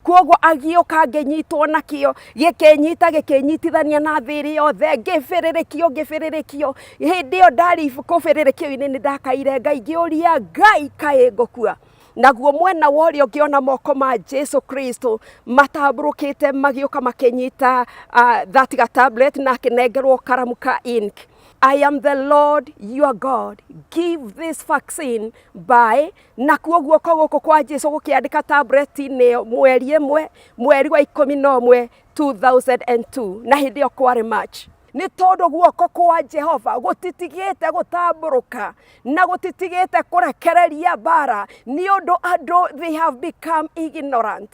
Kwoguo agĩũka ngĩnyitwo nakĩo, gĩkĩnyita gĩkĩnyitithania na thĩ ĩrĩ yothe, ngĩbĩrĩrĩkio ngĩbĩrĩrĩkio. Hĩndĩ ĩyo ndarĩ kũbĩrĩrĩkio-inĩ nĩ ndakaire Ngai ngĩũria Ngai kaĩ ngũkua. Naguo mwena wa ũrĩo ngĩona moko ma Jesu Kristo matambũrũkĩte magĩũka makĩnyita that ga tablet na akĩnengerwo karamu ka ink. I am the Lord your God. Give this vaccine by nakuo guoko gũkũ kwa Jesu gũkĩandĩka tablet-inĩ ĩyo mweri ĩmwe mweri wa 11 2002 na hĩndĩ ĩyo kwarĩ March. Nĩ tondũ guoko kwa Jehova gũtitigĩte gũtambũrũka na gũtitigĩte kũrekereria mbara nĩ ũndũ andũ they have become ignorant.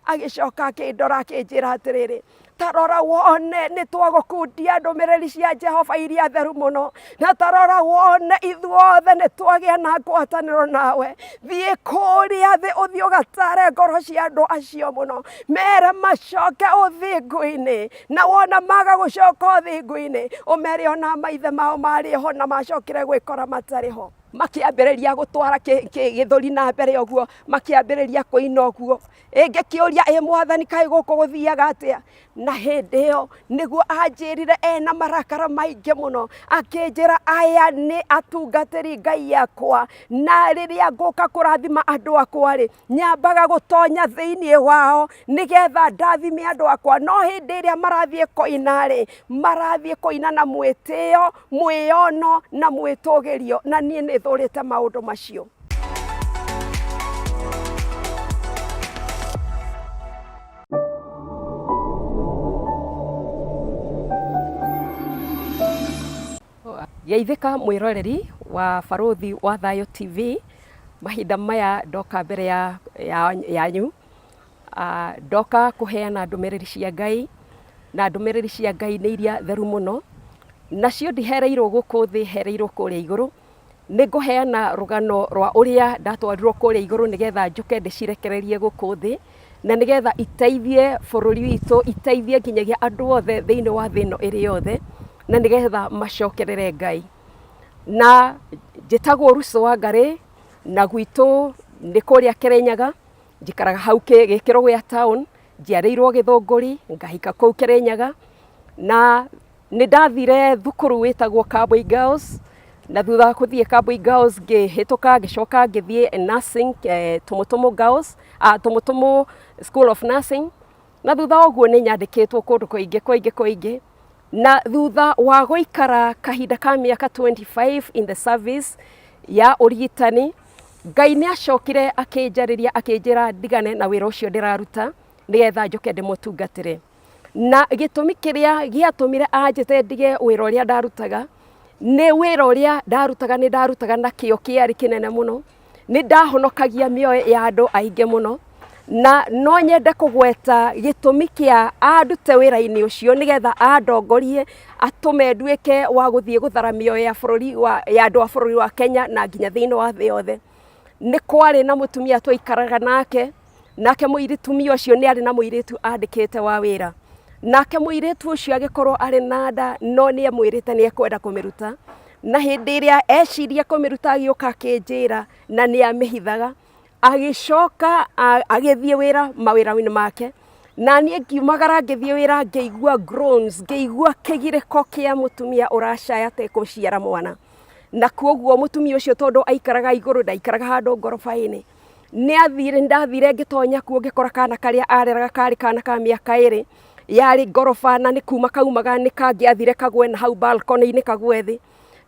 Agĩcoka akĩndora akĩnjĩra atĩrĩrĩ, ta rora wone nĩ twagũkundia ndũmĩrĩri cia Jehova iria theru mũno, na ta rora wone ithuothe nĩ twagĩa na ngwatanĩro nawe. Thiĩ kũrĩa thĩ ũthiĩ ũgatare ngoro cia andũ acio mũno, mere macoke ũthingu-inĩ, na wona maga gũcoka ũthingu-inĩ, ũmere ona maithe mao marĩ ho na macokire gwĩkora matarĩ ho. Makĩambĩrĩria gũtwara gĩthũri na mbere ũguo, makĩambĩrĩria kũina ũguo. Ngĩkĩũria ĩ mwathani kaĩ gũkũ gũthiaga atĩa? Na hĩndĩ ĩyo nĩguo anjĩrire ena marakara maingĩ mũno, akĩnjĩra aya nĩ atungatĩri Ngai akwa, na rĩrĩa ngũka kũrathima andũ akwa rĩ, nyambaga gũtonya thĩinĩ wao nĩgetha ndathime andũ akwa. No hĩndĩ ĩrĩa marathiĩ kũina rĩ, marathiĩ kũina na mwĩtĩo, mwĩyono na mwĩtũgĩrio, na niĩ nĩ thũrĩte maũndũ macio. Geithĩka mwĩroreri wa Barũthi wa Thayũ TV, mahinda maya ndoka mbere yanyu, ndoka kũheana ndũmĩrĩri cia Ngai, na ndũmĩrĩri cia Ngai nĩ iria theru mũno, nacio ndihereirwo gũkũ thĩ hereirwo kũrĩa igũrũ. Nĩ ngũheana rũgano rwa ũrĩa ndatwarirwo kũrĩa igũrũ nĩgetha njũke ndĩcirekererie gũkũ thĩ, na nĩgetha iteithie bũrũri witũ, iteithie nginyagia andũ othe thĩinĩ wa thĩ ĩno ĩrĩ yothe, na nĩgetha macokerere Ngai. Na njĩtagwo Ruth Wangarĩ, na gwitũ nĩ kũrĩa Kĩrĩnyaga, njikaraga hau gĩkĩro gĩa town, njiarĩirwo Gĩthũngũri, ngahika kũu Kĩrĩnyaga, na Nĩ ndathire thukuru wĩtagwo Kabwe Girls na thutha wa kũthiĩ Kabwe Girls ngĩhĩtũka ngĩcoka ngĩthiĩ nursing Tumutumu Girls, Tumutumu School of Nursing na thutha wa ũguo nĩ nyandĩkĩtwo kũndũ kũingĩ kũingĩ kũingĩ na thutha wa gũikara kahinda ka mĩaka 25 in the service ya ũrigitani, Ngai nĩ acokire akĩnjarĩria akĩnjĩra ndigane na wĩra ũcio ndĩraruta nĩgetha njũke ndĩmũtungatĩre. Na gĩtũmi kĩrĩa gĩatũmire anjĩte ndige wĩra ũrĩa ndarutaga, nĩ wĩra ũrĩa ndarutaga nĩ ndarutaga na kĩo kĩarĩ kĩnene mũno, nĩ ndahonokagia mĩoyo ya andũ aingĩ mũno, na no nyende kũgweta gĩtũmi kĩa andute wĩra-inĩ ũcio nĩgetha andongorie atũme nduĩke wa gũthiĩ gũthara mĩoyo ya bũrũri wa, ya andũ a bũrũri wa Kenya na nginya thĩinĩ wa thĩ yothe. Nĩ kwarĩ na mũtumia twaikaraga nake, Nake mũtumia ũcio nĩ arĩ na mũirĩtu andĩkĩte wa wĩra. Nake mũirĩtu ũcio agĩkorwo arĩ na nda no nĩ amwĩrĩte nĩ ekwenda kũmĩruta. Na hĩndĩ ĩrĩa eciria kũmĩruta agĩũka akĩnjĩra na nĩ amĩhithaga. Agĩcoka agĩthiĩ wĩra mawĩra-inĩ make. Na niĩ ngiumagara ngĩthiĩ wĩra ngĩigua groans, ngĩigua kĩgirĩko kĩa mũtumia ũracaya ta ekũciara mwana. Na kwoguo mũtumia ũcio tondũ aikaraga igũrũ ndaikaraga handũ ngoroba-inĩ. Nĩ athire, ndathire ngĩtonya kuo ngĩkora kana karĩa areraga karĩ kana ka mĩaka ĩrĩ, yarĩ ngoroba na nĩ kuma kaumaga nĩ kangĩathire kagwe na hau balcony-inĩ kagwe thĩ.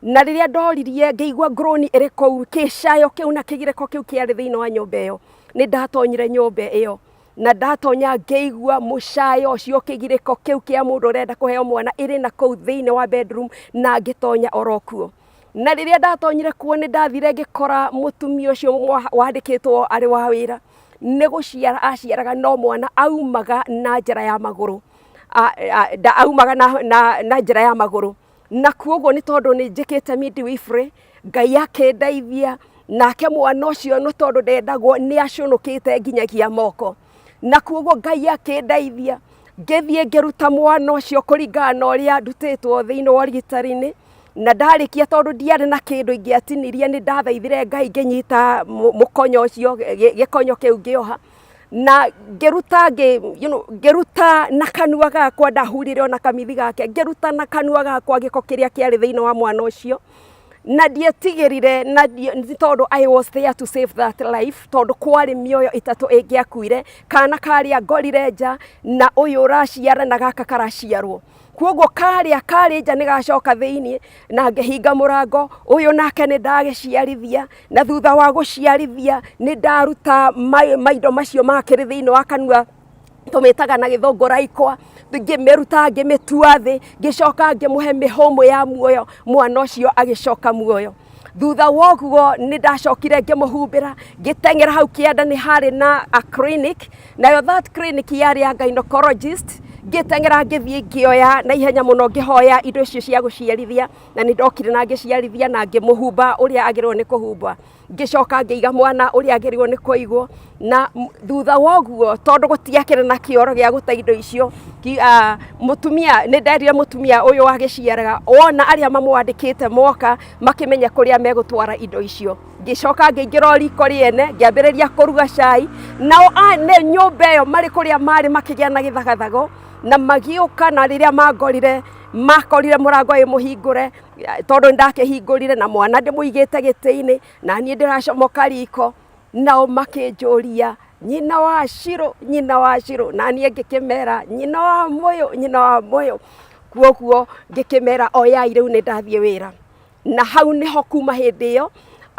Na rĩrĩa ndoririe ngĩigua groan ĩrĩ kũu, kĩcayo kĩu na kĩgirĩko kĩu kĩarĩ thĩinĩ wa nyũmba ĩyo. Nĩ ndatonyire nyũmba ĩyo na ndatonya ngĩigua mũcayo ũcio kĩgirĩko kĩu kĩa mũndũ ũrenda kũheo mwana ĩrĩ na kũu thĩinĩ wa bedroom na ngĩtonya oro kuo. Na rĩrĩa ndatonyire kuo nĩ ndathire ngĩkora mũtumia ũcio wandĩkĩtwo arĩ wa wĩra nĩ gũciara aciaraga no mwana aumaga na njĩra ya magũrũ, aumaga na njĩra ya magũrũ. Na kuoguo nĩ tondũ nĩ njĩkĩte midwifery, Ngai akĩndeithia, nake mwana ũcio nĩ tondũ ndendagwo nĩ acũnũkĩte nginyagia moko. Na kuoguo Ngai akĩndeithia, ngĩthiĩ ngĩruta mwana ũcio kũringana na ũrĩa ndutĩtwo thĩinĩ wa ũrigitani-inĩ, na ndarĩkia tondũ ndiarĩ na kĩndũ ingĩatinirie nĩ ndathaithire Ngai ngĩnyita mũkonyo ũcio, gĩkonyo kĩu ngĩoha, Na ngĩruta ngĩ, you know, ngĩruta na kanua gakwa, ndahurire ona kamithi gake, ngĩruta na kanua gakwa gĩko kĩrĩa kĩarĩ thĩinĩ wa mwana ũcio. Na ndietigĩrire na nĩ tondũ I was there to save that life, tondũ kwarĩ mĩoyo ĩtatũ ĩngĩakuire, kana karĩa ngorire nja na ũyũ ũraciara na gaka karaciarwo. Kuoguo karĩa karĩ nja nĩ gacoka thĩiniĩ na ngĩhinga mũrango, ũyũ nake nĩ ndagĩciarithia, na thutha wa gũciarithia nĩ ndaruta maindo macio makĩrĩ thĩiniĩ wa kanua, tũmĩtaga na gĩthũngũ raikwa, ngĩmĩruta ngĩmĩtua thĩ, ngĩcoka ngĩmũhe mĩhũmũ ya muoyo, mwana ũcio agĩcoka muoyo. Thutha wa ũguo nĩ ndacokire ngĩmũhumbĩra, ngĩteng'era hau kĩanda nĩ harĩ na a clinic, nayo that clinic yarĩ ya gynecologist, ngĩteng'era ngĩthiĩ ngĩoya na ihenya mũno ngĩhoya indo icio cia gũciarithia, na nĩ ndokire na ngĩciarithia na ngĩmũhumba ũrĩa agĩrĩirwo nĩ kũhumbwa. Ngĩcoka ngĩiga mwana ũrĩa agĩrĩirwo nĩ kũigwo, na thutha wa ũguo tondũ gũtiakĩrĩ na kĩoro gĩa gũte indo icio, mũtumia nĩ nderire mũtumia ũyũ wagĩciaraga wona arĩa mamwandĩkĩte moka makĩmenye kũrĩa megũtwara indo icio. Ngĩcoka ngĩingĩra o riko rĩene ngĩambĩrĩria kũruga cai, nao ene nyũmba ĩyo marĩ kũrĩa marĩ makĩgĩa na gĩthagathago na magĩũka, na rĩrĩa mangorire makorire mũrango wĩ mũhingũre, tondũ nĩ ndakĩhingũrire na mwana ndĩmũigĩte gĩtĩ-inĩ na niĩ ndĩracomoka riko, nao makĩnjũria nyina wa Shiro, nyina wa Shiro, na niĩ ngĩkĩmera nyina wa Mũyũ, nyina wa Mũyũ. Kuoguo ngĩkĩmera oyai rĩu nĩ ndathiĩ wĩra. Na hau nĩho kuma hĩndĩ ĩyo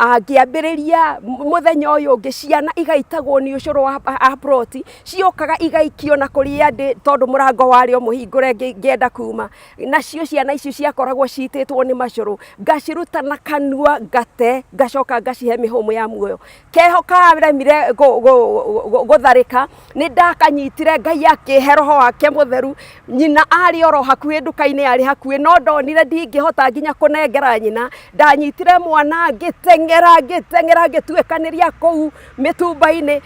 ngĩambĩrĩria mũthenya ũyũ ũngĩ ciana igaitagwo nĩ ũcũrũ wa ploti, ciokaga igaikio na kũrĩa ndĩ tondũ mũrango warĩ o mũhingũre ngĩenda kuma. Nacio ciana icio ciakoragwo citĩtwo nĩ macũrũ, ngaciruta na kanua ngate, ngacoka ngacihe mĩhũmũ ya muoyo. Keho karemire gũtharĩka, nĩ ndakanyitire Ngai akĩhe roho wake mũtheru, nyina arĩ oro hakuhĩ nduka-inĩ yarĩ hakuhĩ, no ndonire ndingĩhota nginya kũnengera nyina, ndanyitire mwana ngĩteng'era ngĩteng'era ngĩtuĩkanĩria kũu mĩtumba-inĩ,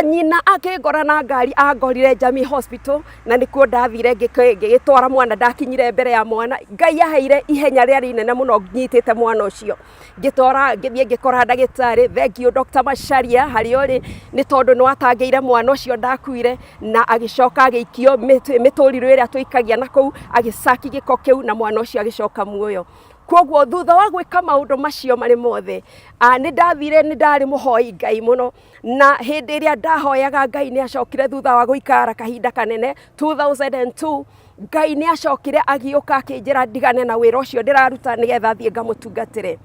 nyina akĩngora na ngari angorire Jamii Hospital, na nĩkuo ndathire ngĩgĩtwara mwana, ndakinyire mbere ya mwana, Ngai aheire ihenya rĩarĩ inene mũno nyitĩte mwana ũcio. Ngĩtwara ngĩthiĩ ngĩkora ndagĩtarĩ, thengiũ Dr. Macharia harĩa ũrĩ, nĩ tondũ nĩ watangĩire mwana ũcio ndakuire, na agĩcoka agĩikio mĩtũrirũ ĩrĩa tũikagia na kũu, agĩcaki gĩko kĩu na mwana ũcio agĩcoka muoyo. Koguo thutha wa gwĩka maũndũ macio marĩ mothe, nĩ ndathire, nĩ ndarĩ mũhoi Ngai mũno, na hĩndĩ ĩrĩa ndahoyaga Ngai nĩ acokire thutha wa gũikara kahinda kanene 2002, Ngai nĩ acokire agĩũka akĩnjĩra ndigane na wĩra ũcio ndĩraruta nĩgetha thiĩ ngamũtungatĩre.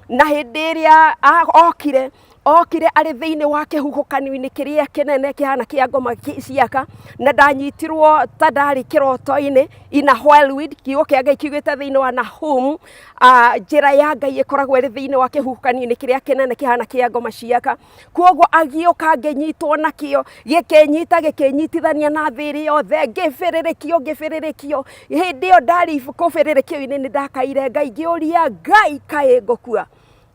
Na hĩndĩ ĩrĩa okire, okire arĩ thĩinĩ wa kĩhuhũkanio-inĩ kĩrĩa kĩnene kĩhana kĩa ngoma ciaka, na ndanyitirwo ta ndarĩ kĩroto-inĩ in a whirlwind, kiugo kĩa Ngai kiugĩte thĩinĩ wa Nahum, njĩra ya Ngai ĩkoragwo ĩrĩ thĩinĩ wa kĩhuhũkanio-inĩ kĩrĩa kĩnene kĩhana kĩa ngoma ciaka. Koguo agĩũka ngĩnyitwo nakĩo, gĩkĩnyita gĩkĩnyitithania na thĩ ĩrĩ yothe, ngĩbĩrĩrĩkio ngĩbĩrĩrĩkio. Hĩndĩ ĩyo ndarĩ kũbĩrĩrĩkio-inĩ nĩ ndakaire Ngai ngĩũria Ngai kaĩ ngũkua.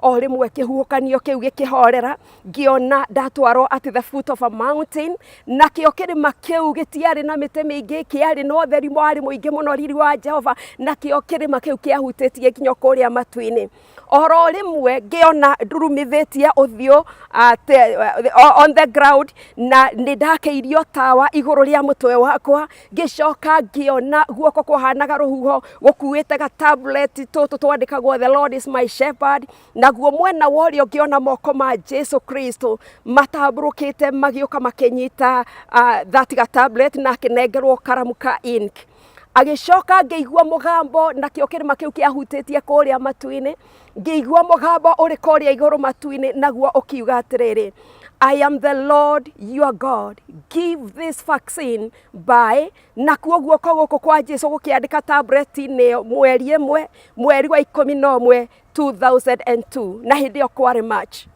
O rĩmwe kĩhuhũkanio kĩu gĩkĩhorera, ngĩona ndatwarwo at the foot of a mountain, nakĩo kĩrĩma kĩu gĩtiarĩ na mĩtĩ mĩingĩ, kĩarĩ na ũtheri warĩ mũingĩ mũno, riri wa Jehova, nakĩo kĩrĩma kĩu kĩahutĩtie nginya kũrĩa matu-inĩ. Oro rĩmwe ngĩona ndurumithĩtie ũthiũ on the ground, na nĩ ndakĩirio tawa igũrũ rĩa mũtwe wakwa, ngĩcoka ngĩona guoko kwahanaga rũhuho gũkuĩte ga tablet tũtũ twandĩkagwo the Lord is my shepherd, naguo mwena wa ũrĩo ngĩona moko ma Jesu Kristo matambũrũkĩte magĩũka makĩnyita that ga tablet na akĩnengerwo karamu ka ink. Agĩcoka ngĩigua mũgambo, nakĩo kĩrĩma kĩu kĩahutĩtie kũrĩa matu-inĩ, ngĩigua mũgambo ũrĩ kũrĩa igũrũ matu-inĩ, naguo ũkiuga atĩrĩrĩ, I am the Lord your God, give this vaccine by, nakuo guoko gũkũ kwa Jesu gũkĩandĩka tablet-inĩ ĩyo mweri ĩmwe, mweri wa 11 2002, na hĩndĩ ĩyo kwarĩ March.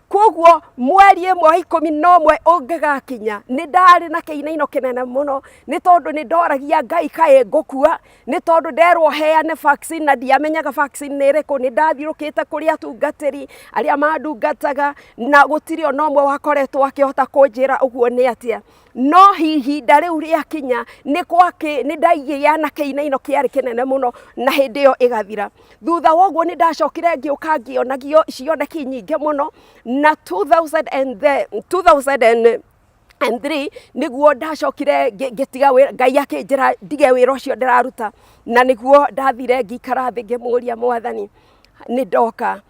Koguo mweri ĩmwe wa 11 ũngĩgakinya, nĩ ndarĩ na kĩinaino kĩnene mũno, nĩ tondũ nĩ ndoragia Ngai kaĩ ngũkua, nĩ tondũ nderwo heane vaccine na ndiamenyaga vaccine nĩ ĩrĩkũ. Nĩ ndathiũrũkĩte kũrĩ atungatĩri arĩa mandungataga na gũtirĩ ona ũmwe wakoretwo akĩhota kũnjĩra ũguo nĩ atĩa. No ihinda rĩu rĩakinya nĩ gwakĩ, nĩ ndaigĩa na kĩinaino kĩarĩ kĩnene mũno na hĩndĩ ĩyo ĩgathira. Thutha wa ũguo nĩ ndacokire ngĩũka ngĩonagio cioneki nyingĩ mũno, na 2000 and the, 2000 and And three, nĩguo ndacokire ngĩtiga wĩra. Ngai akĩnjĩra ndige wĩra ũcio ndĩraruta, na nĩguo ndathire ngĩikara thĩ ngĩmũria Mwathani, nĩ ndoka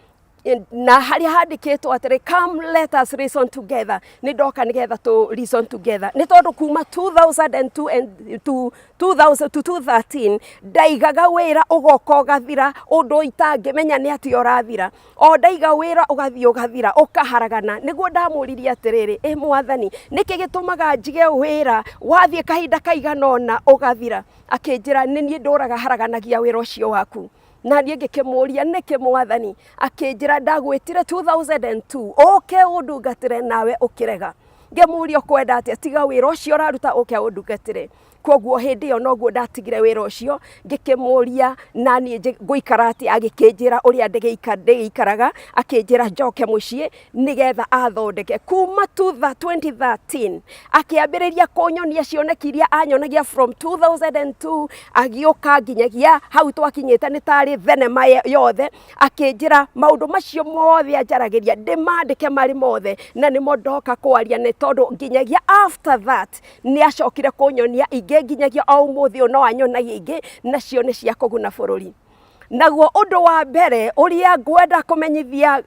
na harĩa handĩkĩtwo atĩrĩ, "Come, let us reason together." Nĩ ndoka nĩgetha tũ reason together, nĩ tondũ kuma 2002 and to 2000 to 2013 ndaigaga wĩra ũgoka ũgathira, ũndũ itangĩmenya nĩ atĩa ũrathira. O ndaiga wĩra ũgathiĩ ũgathira, ũkaharagana. Nĩguo ndamũririe atĩrĩrĩ, "Ĩ Mwathani, nĩkĩ gĩtũmaga njige wĩra, wathiĩ kahinda kaigana ũna ũgathira?" Akĩnjĩra, "Nĩ niĩ ndũraga haraganagia wĩra ũcio waku." Na niĩ ngĩkĩmũria, "Nĩkĩ, Mwathani?" Akĩnjĩra, "Ndagwĩtire 2002 ũke ũndungatĩre, nawe ũkĩrega." Ngĩmũria, "Ũkwenda atĩa? Tiga wĩra ũcio ũraruta ũke ũndungatĩre." Koguo hĩndĩ ĩyo noguo ndatigire wĩra ũcio. Ngĩkĩmũria, "Na niĩ ngũikara atĩa?" Agĩkĩnjĩra ũrĩa ndĩgĩikaraga, akĩnjĩra njoke mũciĩ nĩgetha athondeke. Kuma 2013 akĩambĩrĩria kũnyonia cioneki iria anyonagia from 2002, agĩũka nginyagia hau twakinyĩte, nĩ tarĩ thenema yothe. Akĩnjĩra maũndũ macio mothe anjaragĩria ndĩmandĩke marĩ mothe, na nĩmo ndoka kwaria, nĩ tondũ nginyagia after that nĩ acokire kũnyonia ingĩ, nginyagia o ũmũthĩ ũyũ no anyonagia ingĩ, nacio nĩ cia kũguna bũrũri. Naguo ũndũ wa mbere ũrĩa ngwenda kũmenyithia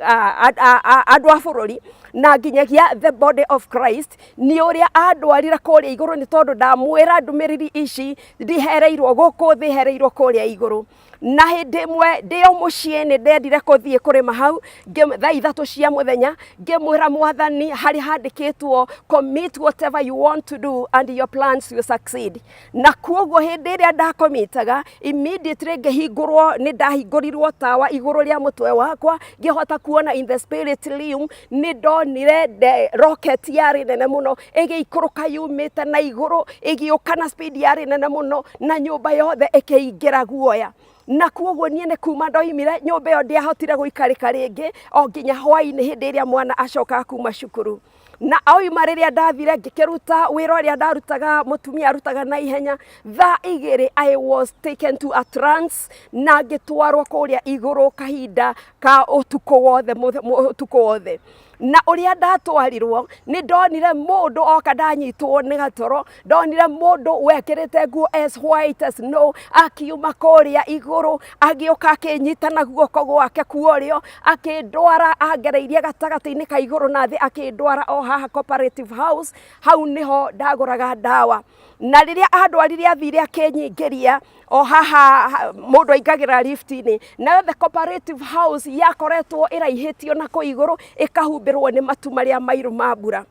andũ a bũrũri na nginyagia the body of Christ nĩ ũrĩa andwarire kũrĩa igũrũ, nĩ tondũ ndamwĩra ndũmĩrĩri ici ndihereirwo gũkũ thĩ, hereirwo kũrĩa igũrũ. Na hĩndĩ ĩmwe ndĩ o mũciĩ nĩ ndendire kũthiĩ kũrĩma hau thaa 3 cia mũthenya. Ngĩmwĩra Mwathani harĩa handĩkĩtwo, "Commit whatever you want to do and your plans will succeed." Na kuoguo hĩndĩ ĩrĩa ndakomitaga, immediately ngĩhingũrwo, nĩ ndahingũrirwo tawa igũrũ rĩa mũtwe wakwa, ngĩhota kuona in the spirit realm. Nĩ ndonire rocket yarĩ nene mũno ĩgĩikũrũka yumĩte na igũrũ, ĩgĩũka na speed yarĩ nene mũno, na nyũmba yothe ĩkĩingĩra guoya. Na kuoguo niĩ nĩ kuma ndoimire nyũmba ĩyo, ndiahotire gũikarĩka rĩngĩ o nginya hwaĩ-inĩ, hĩndĩ ĩrĩa mwana acokaga kuma cukuru. Na oima, rĩrĩa ndathire ngĩkĩruta wĩra ũrĩa ndarutaga, mũtumia arutaga na ihenya, thaa 2 I was taken to a trance na ngĩtwarwo kũrĩa igũrũ kahinda ka ũtukũ wothe, ũtukũ wothe. Na ũrĩa ndatwarirwo, nĩ ndonire mũndũ oka, ndanyitwo nĩ gatoro, ndonire mũndũ wekĩrĩte nguo as white as snow akiuma kũrĩa igũrũ, agĩũka akĩnyita na guoko gwake kuorĩo, akĩndwara angereirie gatagatĩ-inĩ ka igũrũ na thĩ, akĩndwara o haha Cooperative House. Hau nĩho ndagũraga ndawa. Na rĩrĩa andwarire, athire akĩnyingĩria o haha mũndũ aingagĩra lift-inĩ. Nayo the Cooperative House yakoretwo ĩraihĩtio na kũu igũrũ, ĩkahumbĩrwo nĩ matu marĩa mairũ ma mbura.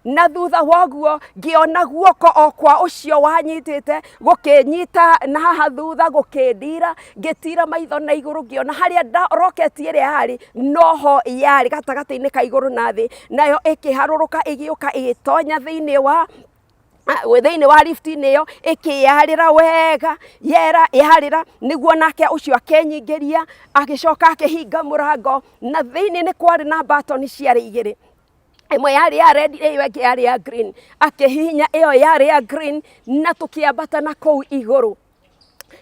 Na thutha wa ũguo ngĩona guoko o kwa ũcio wanyitĩte gũkĩnyita na haha thutha, gũkĩndira, ngĩtira maitho na igũrũ, ngĩona harĩa rocket ĩrĩa yarĩ noho yarĩ gatagatĩ-inĩ ka igũrũ na thĩ. Nayo ĩkĩharũrũka, ĩgĩũka ĩgĩtonya thĩinĩ wa lift-inĩ ĩyo, ĩkĩyarĩra wega yera yarĩra. Nĩguo nake ũcio akĩnyingĩria, agĩcoka akĩhinga mũrango. Na thĩinĩ nĩ kwarĩ na batoni ciarĩ igĩrĩ, ĩmwe yarĩ ya red, ĩyo ĩngĩ yarĩ ya green. Akĩhihinya ĩyo yarĩ ya green na tũkĩambata na kũu igũrũ.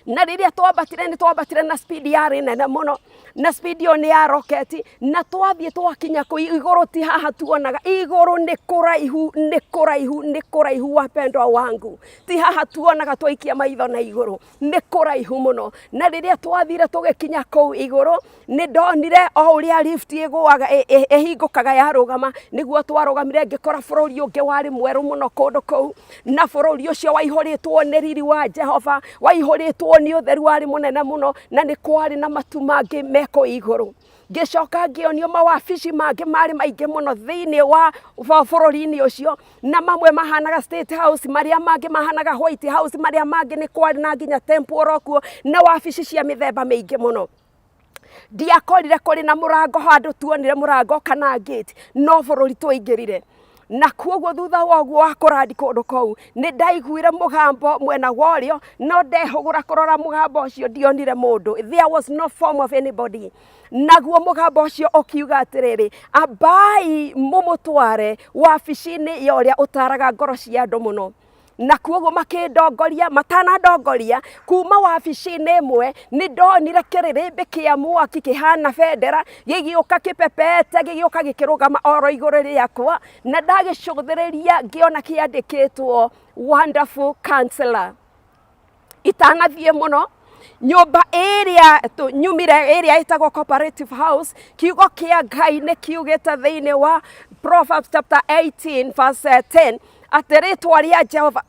Na rĩrĩa twambatire, nĩ twambatire na speed yarĩ nene mũno, na speed ĩyo nĩ ya rocket. Na twathiĩ twakinya kũu igũrũ, ti haha tuonaga igũrũ, nĩ kũraihu, nĩ kũraihu, nĩ kũraihu, wapendwa wangu, ti haha tuonaga twaikia maitho na igũrũ, nĩ kũraihu mũno. Na rĩrĩa twathire tũgĩkinya kũu igũrũ, nĩ ndonire o ũrĩa lift ĩgũaga, ĩhingũkaga yarũgama. Nĩguo twarũgamire, ngĩkora bũrũri ũngĩ warĩ mwerũ mũno kũndũ kũu, na bũrũri ũcio waihũrĩtwo nĩ riri wa Jehova, waihũrĩtwo nĩ ũtheru warĩ mũnene mũno, na nĩ kwarĩ na matu mangĩ me kũu igũrũ. Ngĩcoka ngĩonio mawabici mangĩ marĩ maingĩ mũno thĩinĩ wa bũrũri-inĩ ũcio, na mamwe mahanaga State House, marĩa mangĩ mahanaga White House, marĩa mangĩ nĩ kwarĩ na nginya temple oro kuo, na wabici cia mĩthemba mĩingĩ mũno. Ndiakorire kũrĩ na mũrango handũ tuonire mũrango kana gate, no bũrũri twaingĩrire. Na kuoguo thutha wa ũguo wa kũrandi kũndũ kũu, nĩ ndaiguire mũgambo mwena wa ũrĩo, no ndehũgũra kũrora mũgambo ũcio, ndionire mũndũ. There was no form of anybody. Naguo mũgambo ũcio ũkiuga atĩrĩrĩ, "Ambai mũmũtware wabici-inĩ ya ũrĩa ũtaraga ngoro cia andũ mũno." Na kuoguo makĩndongoria, matanandongoria kuma wabici-inĩ ĩmwe nĩ ndonire kĩrĩrĩmbĩ kĩa mwaki kĩhana bendera gĩgĩũka kĩpepete, gĩgĩũka gĩkĩrũgama oro igũrũ rĩakwa, na ndagĩcũthĩrĩria ngĩona kĩandĩkĩtwo Wonderful Counselor. Itanathiĩ mũno nyũmba ĩrĩa nyumire ĩrĩa ĩtagwo Cooperative House, kiugo kĩa Ngai nĩ kiugĩte thĩinĩ wa Proverbs chapter 18 verse 10 atĩ rĩtwa rĩa Jehova,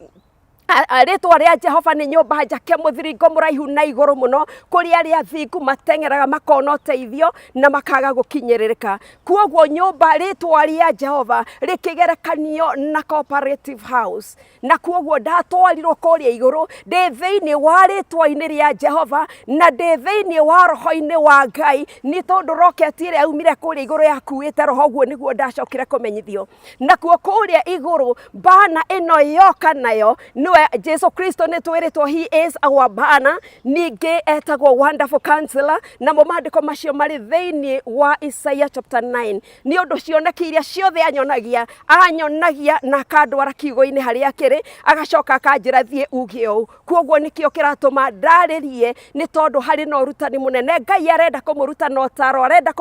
rĩtwa rĩa Jehova nĩ nyũmba njake mũthiringo mũraihu na igũrũ mũno, kũrĩa arĩa athingu mateng'eraga makona ũteithio na makaga gũkinyĩrĩrĩka. Kuoguo nyũmba, rĩtwa rĩa Jehova rĩkĩgerekanio na Cooperative House. Na kuoguo ndatwarirwo kũrĩa igũrũ ndĩ thĩinĩ wa rĩtwa-inĩ rĩa Jehova na ndĩ thĩinĩ wa roho-inĩ wa Ngai, nĩ tondũ roketi ĩrĩa yaumire kũrĩa igũrũ yakuĩte roho. Ũguo nĩguo ndacokire kũmenyithio. Nakuo kũrĩa igũrũ bana ĩno yoka nayo nĩwe Jesu Kristo, nĩ twĩrĩtwo he is our banner, ningĩ etagwo Wonderful Counselor, namo maandĩko macio marĩ thĩinĩ wa Isaiah chapter 9. Nĩ ũndũ cioneki iria ciothe anyonagia, anyonagia na akandwara kiugo-inĩ harĩa kĩrĩ, agacoka akanjĩra thiĩ uge ũũ. Kuoguo nĩkĩo kĩratũma ndarĩrie, nĩ tondũ harĩ na ũrutani mũnene Ngai arenda kũmũruta na ũtaro arenda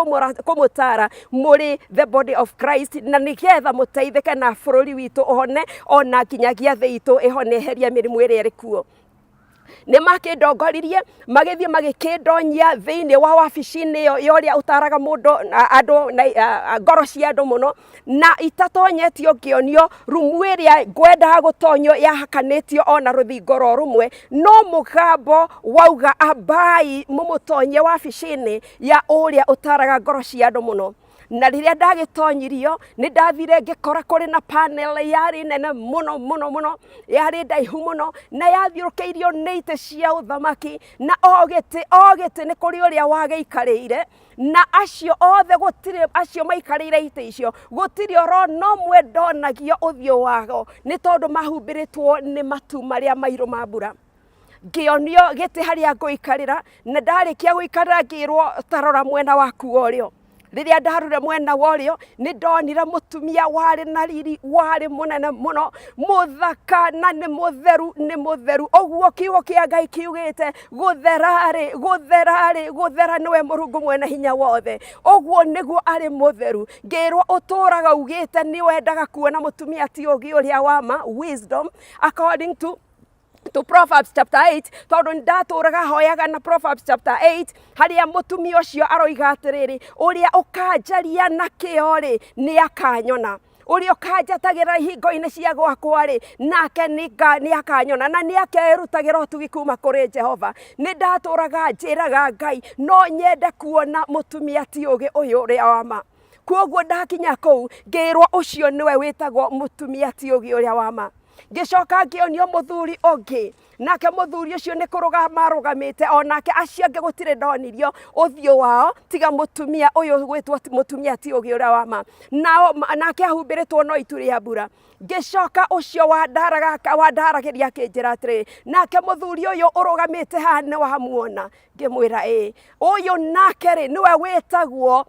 kũmũtara mũrĩ the body of Christ, na nĩgetha mũteithĩke na bũrũri witũ ũhone, ona nginyagia thĩ itũ ĩhone, eherie mĩrimũ ĩrĩa ĩrĩ kuo. Nĩ makĩndongoririe magĩthiĩ magĩkĩndonyia thĩinĩ wa wabici-inĩ ĩyo ya ũrĩa ũtaraga mũndũ andũ na ngoro cia andũ mũno, na itatonyetio ngĩonio rumu ĩrĩa ngwendaga gũtonyio yahakanĩtio ona rũthingo ro rũmwe, no mũgambo wauga ambai mũmũtonyie wabici-inĩ ya ũrĩa ũtaraga ngoro cia andũ mũno. Na rĩrĩa ndagĩtonyirio nĩ ndathire ngĩkora kũrĩ na panel yarĩ nene mũno mũno mũno, yarĩ ndaihu mũno, na yathiũrũkĩirio nĩ itĩ cia ũthamaki, na o gĩtĩ o gĩtĩ nĩ kũrĩ ũrĩa wagĩikarĩire, na acio othe gũtirĩ, acio maikarĩire itĩ icio gũtirĩ oro na ũmwe ndonagio ũthiũ wao, nĩ tondũ mahumbĩrĩtwo nĩ matu marĩa mairũ ma mbura. Ngĩonio gĩtĩ harĩa ngũikarĩra, na ndarĩkia gũikarĩra ngĩrwo ta rora mwena waku wa ũrĩo. Rĩrĩa ndarorire mwena wa ũrĩo, nĩ ndonire mũtumia warĩ na riri, warĩ mũnene mũno, mũthaka na nĩ mũtheru, nĩ mũtheru. Ũguo kiugo kĩa Ngai kiugĩte, gũthera-rĩ, gũthera-rĩ, gũthera nĩwe Mũrungu mwene hinya wothe. Ũguo nĩguo arĩ mũtheru. Ngĩrwo ũtũraga ugĩte nĩ wendaga kuona mũtumia ti ũgĩ ũrĩa wa ma, wisdom, according to Proverbs chapter 8, tondũ ndatũraga hoyaga na Proverbs chapter 8 harĩa mũtumia ũcio aroiga atĩrĩrĩ, ũrĩa ũkanjaria na kĩo-rĩ nĩ akanyona, ũrĩa ũkanjatagĩra ihingo-inĩ cia gwakwa-rĩ nake nĩ akanyona, na nĩ akerutagĩra ũtugi kuma kũrĩ Jehova. Nĩ ndatũraga njĩraga Ngai no nyende kuona mũtumia ti ũgĩ ũyũ ũrĩa wa ma. Kuoguo ndakinya kũu ngĩrwo ũcio nĩwe wĩtagwo mũtumia ti ũgĩ ũrĩa wa ma. Ngĩcoka ngĩonio mũthuri ũngĩ, nake mũthuri ũcio nĩ kũrũgama arũgamĩte, onake acio angĩ gũtirĩ ndonirio ũthiũ wao tiga mũtumia ũyũ gwĩtwo mũtumia ti ũgĩ ũrĩa wa ma. Nao nake ahumbĩrĩtwo no itu rĩa mbura. Ngĩcoka ũcio wandaragĩria akĩnjĩra atĩrĩ, nake mũthuri ũyũ ũrũgamĩte haha nĩ wamuona? Ngĩmwĩra ĩĩ. Ũyũ nake rĩ nĩwe wĩtagwo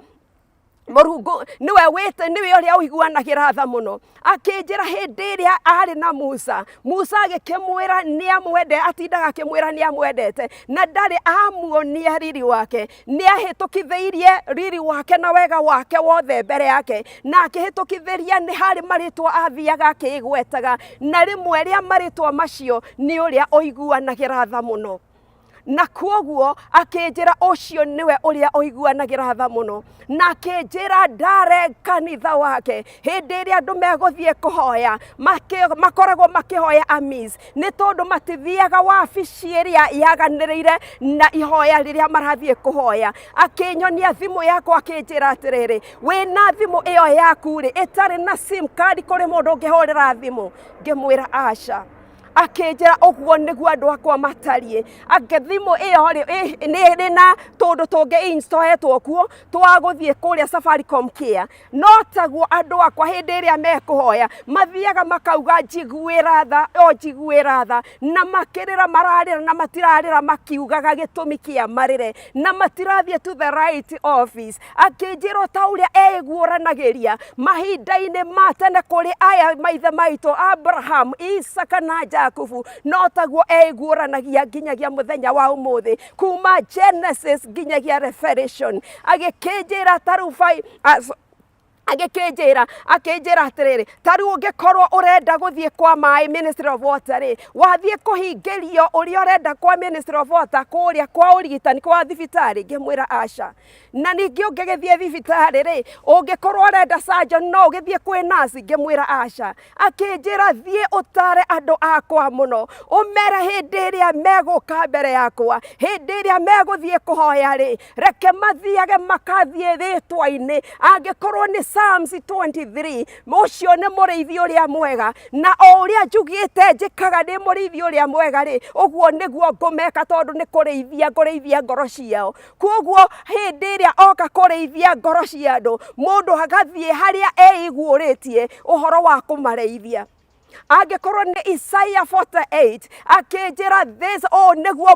Mũrungu, nĩwe wĩte, nĩwe ũrĩa ũiguanagĩra tha mũno. Akĩnjĩra hĩndĩ ĩrĩa arĩ na Musa, Musa agĩkĩmwĩra nĩ amwende, atindaga akĩmwĩra nĩ amwendete, na ndarĩ amuonia riri wake. Nĩ ahĩtũkithĩirie riri wake na wega wake wothe mbere yake, na akĩhĩtũkithĩria nĩ harĩ marĩtwa athiaga akĩgwetaga, na rĩmwe rĩa marĩtwa macio nĩ ũrĩa ũiguanagĩra tha mũno. Na kuoguo akĩnjĩra ũcio nĩwe ũrĩa ũiguanagĩra tha mũno, na akĩnjĩra ndare kanitha wake hĩndĩ ĩrĩa andũ megũthiĩ kũhoya makoragwo makĩhoya amis, nĩ tondũ matithiaga wabici ĩrĩa yaganĩrĩire na ihoya rĩrĩa marathiĩ kũhoya. Akĩnyonia thimũ yakwa akĩnjĩra atĩrĩrĩ, wĩna thimũ ĩyo yaku rĩ ĩtarĩ na sim card kũrĩ mũndũ ũngĩhũrĩra thimũ? Ngĩmwĩra aca. Akĩnjĩra ũguo nĩguo andũ akwa matariĩ. Angĩ thimũ ĩyo rĩ, nĩ ĩrĩ na tũndũ tũngĩ installĩtwo kuo twa gũthiĩ kũrĩa Safaricom Care. No taguo andũ akwa hĩndĩ ĩrĩa mekũhoya mathiaga makauga njiguĩra tha, o njiguĩra tha, na makĩrĩra mararĩra na matirarĩra makiugaga gĩtũmi kĩa marĩre, na matirathiĩ to the right office. Akĩnjĩra o ta ũrĩa eiguũranagĩria mahinda-inĩ ma tene kũrĩ aya maithe maitũ Abraham, Isaka na Jakubu, no taguo eiguũranagia nginyagia mũthenya wa ũmũthĩ, kuma Genesis nginyagia Revelation. Agĩkĩnjĩra ta rĩu agĩkĩnjĩra akĩnjĩra atĩrĩrĩ, ta rĩu ũngĩkorwo ũrenda gũthiĩ kwa maĩ Ministry of Water rĩ, wathiĩ kũhingĩrio ũrĩa ũrenda kwa Ministry of Water kũrĩa kwa ũrigitani kwa thibitarĩ? Ngĩmwĩra aca. Na ningĩ ũngĩgĩthiĩ thibitarĩ rĩ, ũngĩkorwo ũrenda surgeon no ũgĩthiĩ kwĩ nurse? Ngĩmwĩra aca. Akĩnjĩra thiĩ ũtare andũ akwa mũno, ũmere hĩndĩ ĩrĩa megũka mbere yakwa, hĩndĩ ĩrĩa megũthiĩ kũhoya rĩ, reke mathiage makathiĩ rĩtwa-inĩ. Angĩkorwo nĩ Psalms 23, ũcio nĩ mũrĩithi ũrĩa mwega, na o ũrĩa njugĩte njĩkaga ndĩ mũrĩithi ũrĩa mwega rĩ, ũguo nĩguo ngũmeka, tondũ nĩ kũrĩithia ngũrĩithia ngoro ciao. Koguo hĩndĩ ĩrĩa oka kũrĩithia ngoro cia andũ, mũndũ agathiĩ harĩa eiguũrĩtie ũhoro wa kũmarĩithia. Angĩkorwo nĩ Isaiah 48, akĩnjĩra this, ũũ nĩguo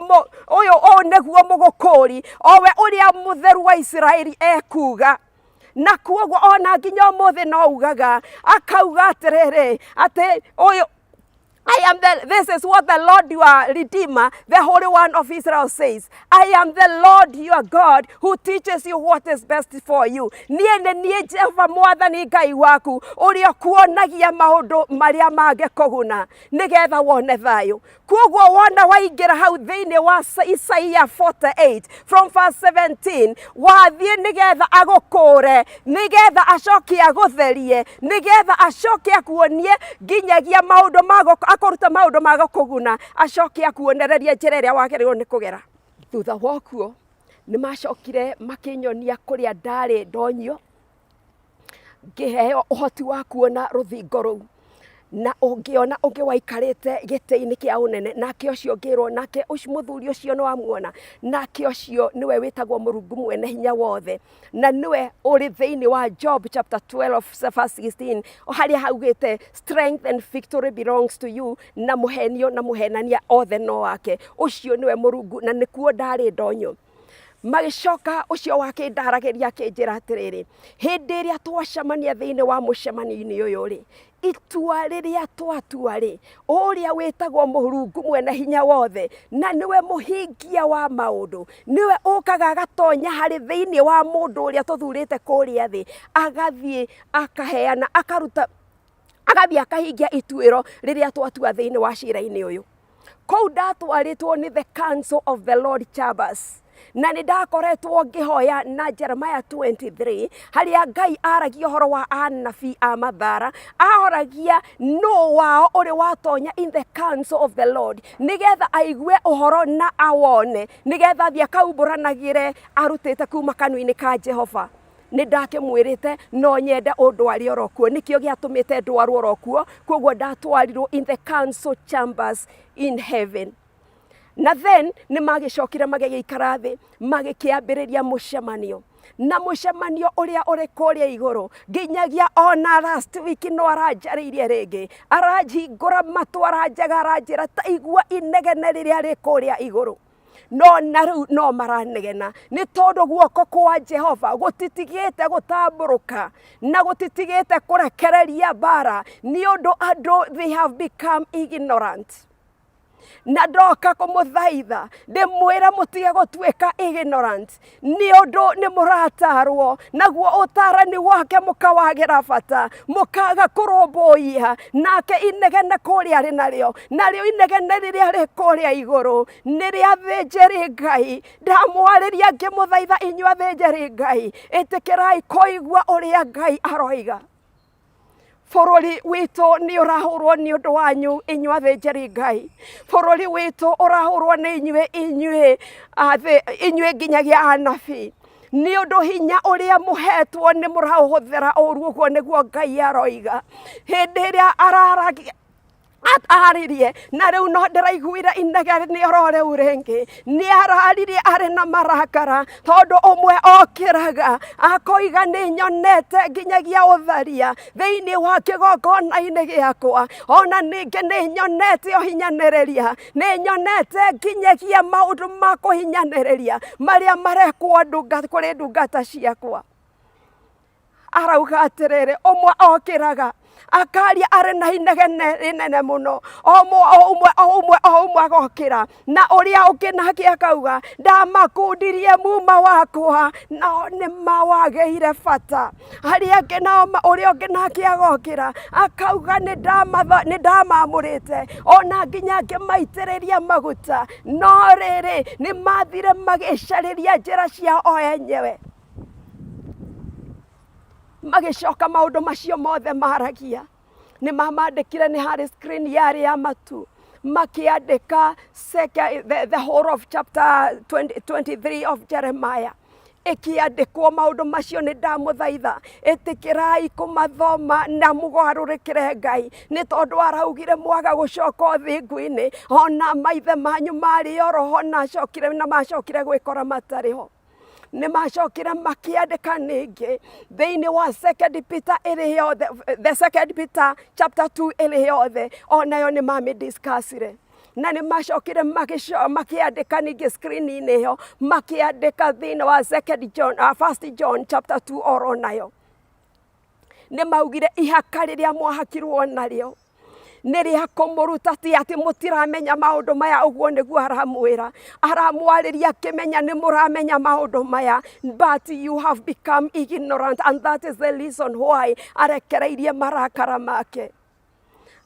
ũyũ ũũ nĩguo mũgũkũri, owe ũrĩa mũtheru wa Isiraeli ekuga. Na kuoguo ona nginya ũmũthĩ no ugaga, akauga atĩrĩrĩ, atĩ ũyũ I am the, this is what the Lord your Redeemer, the Holy One of Israel says. I am the Lord your God who teaches you what is best for you. Niĩ nĩ niĩ Jehova Mwathani Ngai waku ũrĩa ũkuonagia maũndũ marĩa mangĩkũguna nĩgetha wone thayũ. Koguo wona waingĩra hau thĩinĩ wa Isaiah 48 from verse 17, wathiĩ nĩgetha agũkũre, nĩgetha acoke agũtherie, nĩgetha acoke akuonie nginyagia maũndũ ma akũrute maũndũ ma gũkũguna, acoke akuonererie njĩra ĩrĩa wagĩrĩirwo nĩ kũgera. Thutha wa ũguo nĩ macokire makĩnyonia kũrĩa ndarĩ ndonyio, ngĩheo ũhoti wa kuona rũthingo rũu, na ũngĩona ũngĩ waikarĩte gĩtĩ-inĩ kĩa ũnene, nake ũcio ngĩrwo, nake ũcio mũthuri ũcio nĩ wamuona, nake ũcio nĩwe wĩtagwo Mũrungu mwene hinya wothe, na nĩwe ũrĩ thĩinĩ wa Job chapter 12 verse 16, harĩa haugĩte strength and victory belongs to you, na mũhenio na mũhenania othe no wake. Ũcio nĩwe Mũrungu, na nĩkuo ndarĩ ndonyo. Magĩcoka ũcio wakĩndaragĩria akĩnjĩra atĩrĩrĩ, hĩndĩ ĩrĩa twacemania thĩinĩ wa mũcemanio-inĩ ũyũ rĩ, itua rĩrĩa twatua rĩ, ũrĩa wĩtagwo Mũrungu mwene hinya wothe, na nĩwe mũhingia wa maũndũ, nĩwe ũkaga agatonya harĩ thĩinĩ wa mũndũ ũrĩa tũthurĩte kũrĩa thĩ, agathiĩ akaheana, akaruta, agathiĩ akahingia ituĩro rĩrĩa twatua thĩinĩ wa cira-inĩ ũyũ. Kũu ndatwarĩtwo nĩ the council of the Lord Chambers, na nĩ ndakoretwo ngĩhoya na Jeremiah 23, harĩa Ngai aragia ũhoro wa anabii a mathara, ahoragia nũ wao ũrĩ watonya in the council of the Lord, nĩgetha aigue ũhoro na awone, nĩgetha athiĩ akaumbũranagĩre arutĩte kuma kanua-inĩ ka Jehova. Nĩ ndakĩmwĩrĩte no nyende ũndware oro kuo, nĩkĩo gĩatũmĩte ndwarwo oro kuo. Koguo ndatwarirwo in the council chambers in heaven. Na then nĩ magĩcokire magĩgĩikara thĩ, magĩkĩambĩrĩria mũcemanio, na mũcemanio ũrĩa ũrĩ kũrĩa igũrũ nginyagia ona last week no aranjarĩirie rĩngĩ, aranjhingũra matũ, aranjega, aranjĩra ta igua inegene rĩrĩa rĩ kũrĩa igũrũ. No na rĩu no maranegena, nĩ tondũ guoko kwa Jehova gũtitigĩte gũtambũrũka na gũtitigĩte kũrekereria mbara, nĩ ũndũ andũ they have become ignorant. Na ndoka kũmũthaitha ndĩmwĩre mũtige gũtuĩka ignorant, nĩ ũndũ nĩ mũratarwo, naguo ũtarani wake mũkawagĩra bata, mũkaga kũrũmbũiya. Nake inegene kũrĩa arĩ narĩo, narĩo inegene rĩrĩa rĩ kũrĩa igũrũ nĩ rĩa athĩnjĩri Ngai. Ndamwarĩria ngĩmũthaitha inyuĩ athĩnjĩri Ngai, ĩtĩkĩrai kũigua ũrĩa Ngai aroiga. Bũrũri witũ nĩ ũrahũrwo nĩ ũndũ wanyu inyuĩ athĩnjĩri Ngai. Bũrũri witũ ũrahũrwo nĩ inyuĩ, inyuĩ inyuĩ nginyagia anabii, nĩ ũndũ hinya ũrĩa mũhetwo nĩ mũraũhũthĩra ũru. Ũguo nĩguo Ngai aroiga hĩndĩ ĩrĩa araragia. Ataririe na rĩu no ndĩraiguire inegene oro rĩu rĩngĩ. Nĩ araririe arĩ na marakara, tondũ ũmwe okĩraga akoiga nĩ nyonete nginyagia ũtharia thĩinĩ wa kĩgongona-inĩ gĩakwa, ona ningĩ nĩ nyonete ũhinyanĩrĩria, nĩ nyonete nginyagia maũndũ ma kũhinyanĩrĩria marĩa marekwo kũrĩ ndungata ciakwa. Arauga atĩrĩrĩ, ũmwe okĩraga akaria arĩ na inegene rĩnene mũno, o ũmwe o ũmwe o ũmwe o ũmwe agokĩra, na ũrĩa ũngĩ nake akauga ndamakundirie muma wakwa nao nĩ mawagĩire bata. Arĩa angĩ nao ũrĩa ũngĩ nake agokĩra akauga nĩ ndamamũrĩte ona nginya ngĩmaitĩrĩria maguta, no rĩrĩ nĩ mathire magĩcarĩria njĩra ciao o enyewe. Magĩcoka maũndũ macio mothe maragia nĩ mamandĩkire, nĩ harĩ screen yarĩ ya matu, makĩandĩka the whole of chapter 20, 23 of Jeremiah ĩkĩandĩkwo maũndũ macio. Nĩ ndamũthaitha, ĩtĩkĩrai kũmathoma na mũgarũrĩkĩre Ngai, nĩ tondũ araugire mwaga gũcoka ũthingu-inĩ, ona maithe manyu marĩ oroho na acokire na macokire gwĩkora matarĩ ho. Nĩ macokire makĩandĩka ningĩ thĩinĩ wa Second Peter ĩrĩ yothe, the Second Peter chapter 2 ĩrĩ yothe, onayo nĩ mamĩdiscussire, na nĩ macokire makĩandĩka ningĩ screen-inĩ ĩyo, makĩandĩka thĩinĩ wa Second John, First John chapter 2 oro nayo. Nĩ maugire ihaka rĩrĩa mwahakirwo narĩo nĩ rĩa kũmũruta, ti atĩ mũtiramenya maũndũ maya. Ũguo nĩguo aramwĩra, aramwarĩria akĩmenya nĩ mũramenya maũndũ maya, but you have become ignorant, and that is the reason why arekereirie marakara make.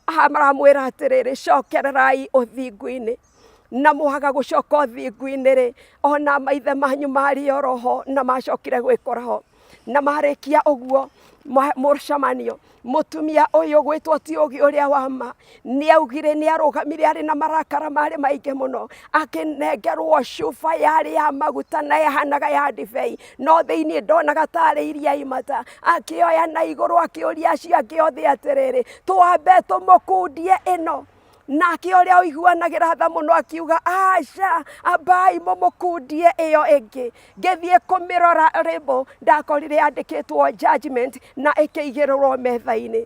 Aramwĩra atĩrĩrĩ, cokererai ũthingu-inĩ, na mwaga gũcoka ũthingu-inĩ rĩ, ona maithe manyu marĩ oroho na macokire gwĩkora ho. Na marĩkia ũguo mũcemanio, mũtumia ũyũ gwĩtwo ti ũgĩ ũrĩa wa ma nĩ augire, nĩ arũgamire arĩ na marakara marĩ maingĩ mũno, akĩnengerwo cuba yarĩ ya maguta na yahanaga ya ndibei, no thĩinĩ ndonaga tarĩ iria imata. Akĩoya na igũrũ, akĩũria acio angĩ othe atĩrĩrĩ, twambe tũmũkundie ĩno? Nake ũrĩa ũiguanagĩra tha mũno akiuga, aca, ambai mũmũkundie ĩyo ĩngĩ. Ngĩthiĩ kũmĩrora rĩmbo, ndakorire yandĩkĩtwo judgment na ĩkĩigĩrĩrwo metha-inĩ.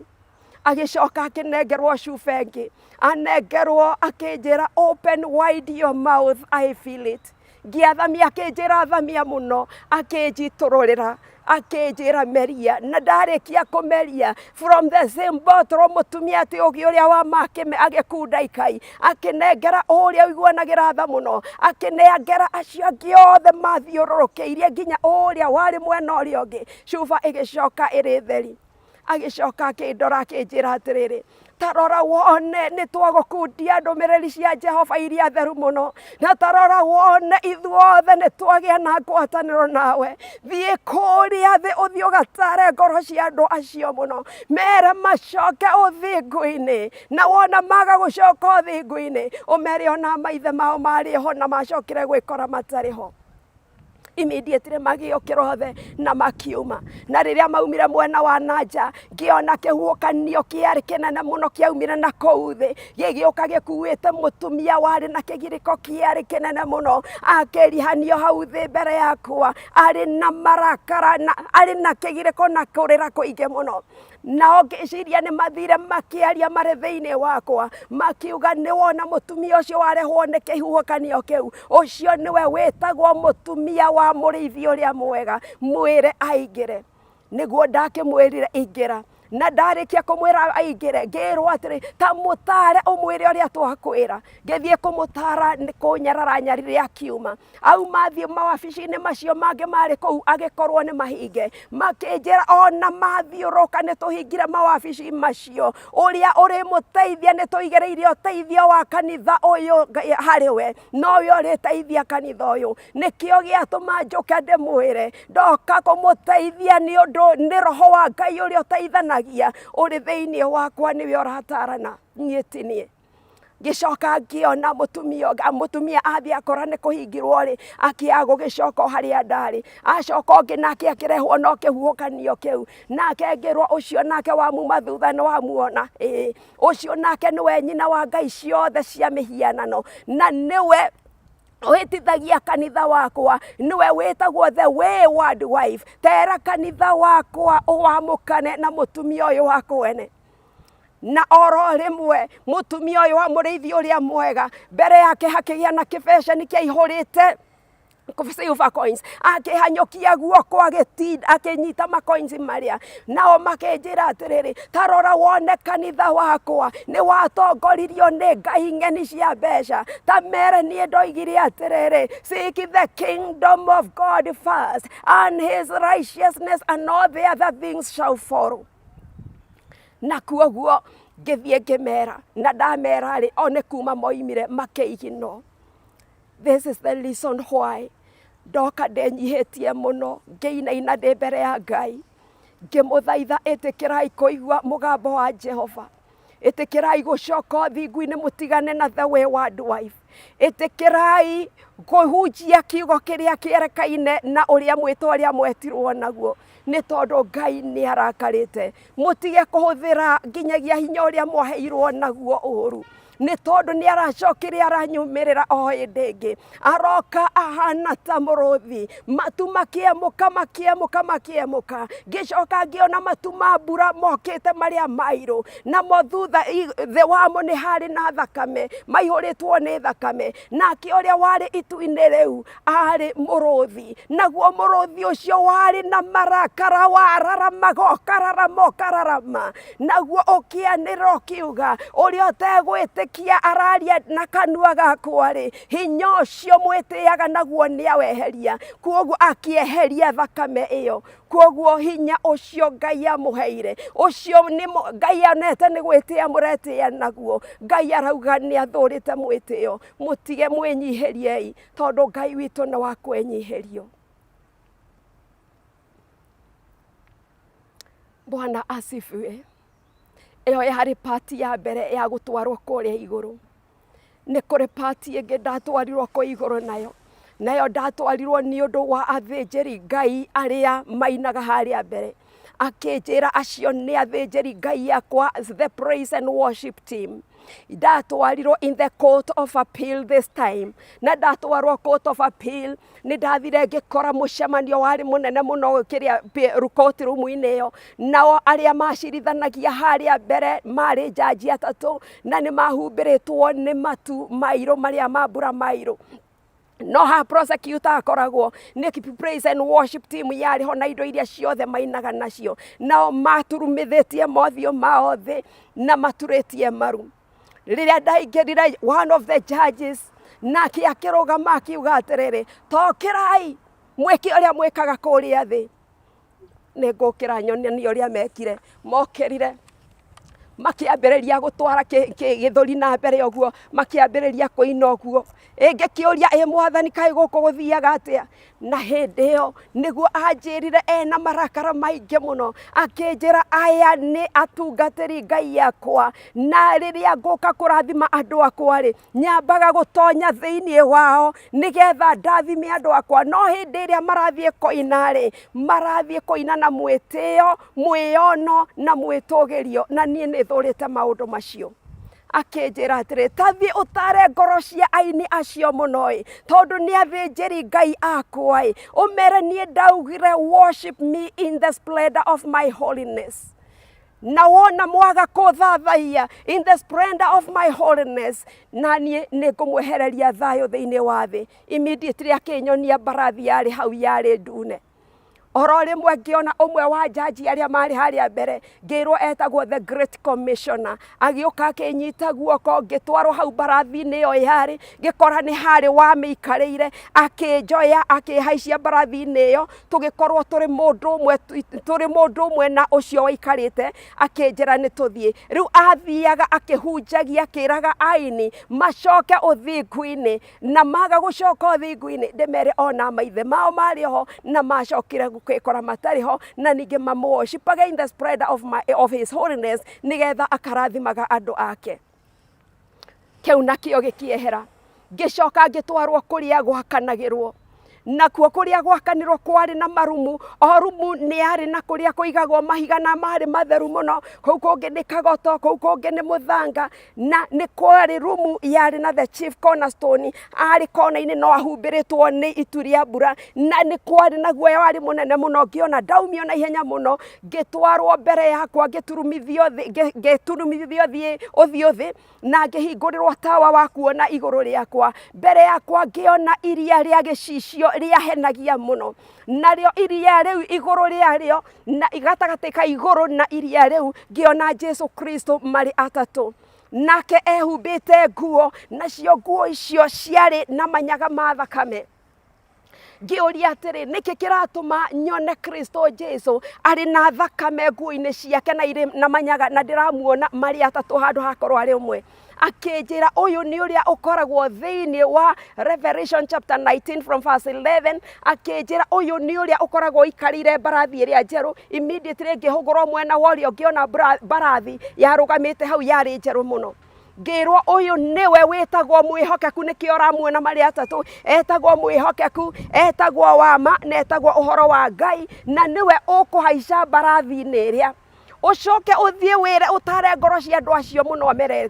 Agĩcoka akĩnengerwo cuba ĩngĩ, anengerwo akĩnjĩra, open wide your mouth, I feel it. Ngĩathamia, akĩnjĩra thamia mũno, akĩnjitũrũrĩra, akĩnjĩra meria, na ndarĩkia kũmeria from the same bottle, mũtumia atĩ ũgĩ ũrĩa wa ma agĩkunda ikai, akĩnengera ũrĩa ũiguanagĩra tha mũno, akĩnengera acio angĩ othe mathiũrũrũkĩirie nginya ũrĩa warĩ mwena ũrĩa ũngĩ. Cuba ĩgĩcoka ĩrĩ theri. Agĩcoka akĩndora, akĩnjĩra atĩrĩrĩ, ta rora wone nĩ twagũkundia ndũmĩrĩri cia Jehova iria theru mũno, na ta rora wone ithuothe nĩ twagĩa na ngwatanĩro nawe. Thiĩ kũrĩa thĩ, ũthiĩ ũgatare ngoro cia andũ acio mũno, mere macoke ũthingu-inĩ, na wona maga gũcoka ũthingu-inĩ, ũmere ona maithe mao marĩ ho na macokire gwĩkora matarĩ ho. Immediately magĩũkĩra othe na makiuma, na rĩrĩa maumire mwena wa nanja, ngĩona kĩhuhũkanio kĩarĩ kĩnene mũno kĩaumire na kũu thĩ, gĩgĩũka gĩkuĩte mũtumia warĩ na kĩgirĩko kĩarĩ kĩnene mũno, akĩrihanio hau thĩ mbere yakwa arĩ na marakara na arĩ na kĩgirĩko na kũrĩra kũingĩ mũno. Nao ngĩciria nĩ mathire makĩaria marĩ thĩinĩ wakwa, makiuga, nĩ wona mũtumia ũcio warehwo nĩ kĩhuhũkanio kĩu, ũcio nĩwe wĩtagwo mũtumia wa mũrĩithi ũrĩa mwega, mwĩre aingĩre. Nĩguo ndakĩmwĩrire ingĩra, na ndarĩkia kũmwĩra aingĩre, ngĩrwo atĩrĩ, ta mũtare ũmwĩre ũrĩa twakwĩra. Ngĩthiĩ kũmũtara, nĩ kũnyarara nyarire akiuma. Auma athiĩ mawabici-inĩ macio mangĩ marĩ kũu, agĩkorwo nĩ mahinge. Makĩnjĩra ona mathiũrũka nĩ tũhingire mawabici macio, ũrĩa ũrĩmũteithia nĩ tũigĩrĩire ũteithio wa kanitha ũyũ harĩ we, nowe ũrĩteithia kanitha ũyũ. Nĩkĩo gĩatũma njũke ndĩmwĩre, ndoka kũmũteithia nĩ ũndũ nĩ roho wa Ngai ũrĩa ũteithanagia ũrĩ thĩinĩ wakwa, nĩwe ũratarana, niĩ ti niĩ. Ngĩcoka ngĩona mũtumia mũtumia athiĩ akora nĩ kũhingirwo rĩ, akĩaga gũgĩcoka o harĩa ndarĩ. Acoka ũngĩ nake akĩrehwo no kĩhuhũkanio kĩu, nake ngĩrwo ũcio nake wamuma thutha nĩ wamuona, ĩĩ ũcio nake nĩwe nyina wa ngai ciothe cia mĩhianano, na nĩwe ũhĩtithagia kanitha wakwa, nĩwe wĩtagwo the wayward wife. Tera kanitha wakwa ũwamũkane na mũtumia ũyũ wa kwene. Na oro rĩmwe mũtumia ũyũ wa mũrĩithi ũrĩa mwega, mbere yake hakĩgĩa na kĩbeceni kĩaihũrĩte silver coins, akĩhanyũkia guoko agĩtinda akĩnyita macoins marĩa, nao makĩnjĩra atĩrĩrĩ, ta rora wone kanitha wakwa nĩ watongoririo nĩ ngai ng'eni cia mbeca. Ta mere niĩ ndoigire atĩrĩrĩ, seek the kingdom of God first and his righteousness and all the other things shall follow. Na kuoguo ngĩthiĩ ngĩmera, na ndamera rĩ, o nĩ kuma moimire makĩiginwo. This is the reason why ndoka ndĩnyihĩtie mũno, ngĩinaina ndĩ mbere ya Ngai, ngĩmũthaitha ĩtĩkĩrai kũigua mũgambo wa Jehova, ĩtĩkĩrai gũcoka ũthingu-inĩ mũtigane na the wayward wife, ĩtĩkĩrai kũhunjia kiugo kĩrĩa kĩerekaine na ũrĩa mwĩto ũrĩa mwetirwo naguo, nĩ tondũ Ngai nĩ arakarĩte. Mũtige kũhũthĩra nginyagia hinya ũrĩa mwaheirwo naguo ũru, nĩ tondũ nĩ aracokire aranyumĩrĩra o hĩndĩ ĩngĩ, aroka ahana ta mũrũthi, matu makĩemũka makĩemũka makĩemũka, ngĩcoka ngĩona matu ma mbura mokĩte marĩa mairũ, namo thutha thĩ wamo nĩ harĩ na thakame, maihũrĩtwo nĩ thakame, nake ũrĩa warĩ itu-inĩ rĩu arĩ mũrũthi, naguo mũrũthi ũcio warĩ na marakara wararamaga ũkararama ũkararama, naguo ũkĩanĩrĩra ũkiuga, ũrĩa ũtegwĩtĩkia araria na kanua gakwa rĩ, hinya ũcio mwĩtĩaga naguo nĩ aweheria. Kwoguo akĩeheria thakame ĩyo. Kwoguo hinya ũcio Ngai amũheire, ũcio nĩ Ngai onete nĩ gwĩtĩa mũretĩa naguo, Ngai arauga nĩ athũrĩte mwĩtĩo, mũtige mwĩnyihĩriei, tondũ Ngai witũ nĩ wa kwĩnyihĩrio. Bwana asifiwe. Ĩyo yarĩ part ya mbere ya gũtwarwo kũrĩa igũrũ. Nĩ kũrĩ part ĩngĩ ndatwarirwo kũu igũrũ nayo, nayo ndatwarirwo nĩ ũndũ wa athĩnjĩri Ngai arĩa mainaga harĩa mbere. Akĩnjĩra acio nĩ athĩnjĩri Ngai akwa, the praise and worship team. Ndatwarirwo in the court of appeal this time, na ndatwarwo court of appeal nĩ ndathire ngĩkora mũcemanio warĩ mũnene mũno kĩrĩa court room-inĩ ĩyo, nao arĩa macirithanagia harĩa mbere marĩ njanji atatũ, na nĩ mahumbĩrĩtwo nĩ matu mairũ marĩa ma mbura mairũ. No ha prosecutor akoragwo nĩ praise and worship team yarĩ ho na indo iria ciothe mainaga nacio, nao maturumithĩtie mothiũ mao thĩ na maturĩtie maru. Rĩrĩa ndaingĩrire, one of the judges nake akĩrũgama akiuga atĩrĩrĩ, tokĩrai mwĩke ũrĩa mwĩkaga kũrĩa thĩ. Nĩ ngũkĩra nyonanie ũrĩa mekire, mokĩrire makĩambĩrĩria gũtwara gĩthũri na mbere ũguo, makĩambĩrĩria kũina ũguo. Ĩngĩkĩũria ĩ mwathani kaĩ gũkũ gũthiaga atĩa? Na hĩndĩ ĩyo nĩguo anjĩrire ena marakara maingĩ mũno, akĩnjĩra aya nĩ atungatĩri Ngai akwa, na rĩrĩa ngũka kũrathima andũ akwa rĩ, nyambaga gũtonya thĩinĩ wao nĩgetha ndathime andũ akwa. No hĩndĩ ĩrĩa marathiĩ kũina rĩ, marathiĩ kũina na mwĩtĩo, mwĩyono na mwĩtũgĩrio, na niĩ nĩ thũrĩte maũndũ macio. Akĩnjĩra atĩrĩ, ta thiĩ ũtare ngoro cia aini acio mũno ĩ, tondũ nĩ athĩnjĩri Ngai akwa ĩ, ũmere niĩ ndaugire worship me in the splendor of my holiness. Na wona mwaga kũthathaiya in the splendor of my holiness, na niĩ nĩ ngũmwehereria thayũ thĩinĩ wa thĩ. Immediately akĩnyonia mbarathi yarĩ hau yarĩ ndune. Oro rĩmwe ngĩona ũmwe wa njanji arĩa marĩ harĩa mbere, ngĩrwo etagwo the great commissioner, agĩũka akĩnyita guoko, ngĩtwarwo hau mbarathi-inĩ ĩyo yarĩ, ngĩkora nĩ harĩ wamĩikarĩire, akĩnjoya akĩhaicia mbarathi-inĩ ĩyo, tũgĩkorwo tũrĩ mũndũ ũmwe, tũrĩ mũndũ ũmwe na ũcio waikarĩte, akĩnjĩra nĩ tũthiĩ. Rĩu athiaga akĩhunjagia akĩraga aini macoke ũthingu-inĩ, na maga gũcoka ũthingu-inĩ ndĩmere ona maithe mao marĩ ho na macokire gwĩkora matarĩ ho, na ningĩ mamũworshipage in the splendor of his holiness, nĩgetha akarathimaga andũ ake. Kĩu nakĩo gĩkĩehera. Ngĩcoka ngĩtwarwo kũrĩa gwakanagĩrwo. Nakuo kũrĩa gwakanĩrwo kwarĩ na marumu, o rumu nĩ yarĩ na kũrĩa kũigagwo mahiga na marĩ matheru mũno, kũu kũngĩ nĩ kagoto, kũu kũngĩ nĩ mũthanga, na nĩ kwarĩ rumu yarĩ na the chief cornerstone, arĩ kona-inĩ no ahumbĩrĩtwo nĩ itu rĩa mbura, na nĩ kwarĩ na guoya warĩ mũnene mũno, ngĩona ndaumio na ihenya mũno, ngĩtwarwo mbere yakwa ngĩturumithio thĩ, ngĩturumithio thiĩ ũthiũ thĩ, na ngĩhingũrĩrwo tawa wa kuona igũrũ rĩakwa. Mbere yakwa ngĩona iria rĩa gĩcicio rĩahenagia mũno, narĩo iria rĩu igũrũ rĩarĩo, na gatagatĩ ka igũrũ na iria rĩu ngĩona Jesu Kristo marĩ atatũ. Nake ehumbĩte nguo, nacio nguo icio ciarĩ na manyaga ma thakame. Ngĩũria atĩrĩ, nĩkĩ kĩratũma nyone Kristo Jesu arĩ na thakame nguo-inĩ ciake na irĩ na manyaga na ndĩramuona marĩ atatũ handũ hakorwo arĩ ũmwe? Akĩnjĩra ũyũ nĩ ũrĩa ũkoragwo thĩinĩ wa Revelation chapter 19 from verse 11. Akĩnjĩra ũyũ nĩ ũrĩa ũkoragwo ũikarĩire mbarathi ĩrĩa njerũ. Immediately ngĩhũgũrwo mwena wa ũrĩo ngĩona mbarathi yarũgamĩte hau yarĩ njerũ mũno. Ngĩrwo ũyũ nĩwe wĩtagwo mwĩhokeku, nĩkĩo ũramuona marĩ atatũ. Etagwo mwĩhokeku, etagwo wama, na etagwo ũhoro wa Ngai, na nĩwe ũkũhaica mbarathi-inĩ ĩrĩa. Ũcoke ũthiĩ wĩre ũtare ngoro cia andũ acio mũno,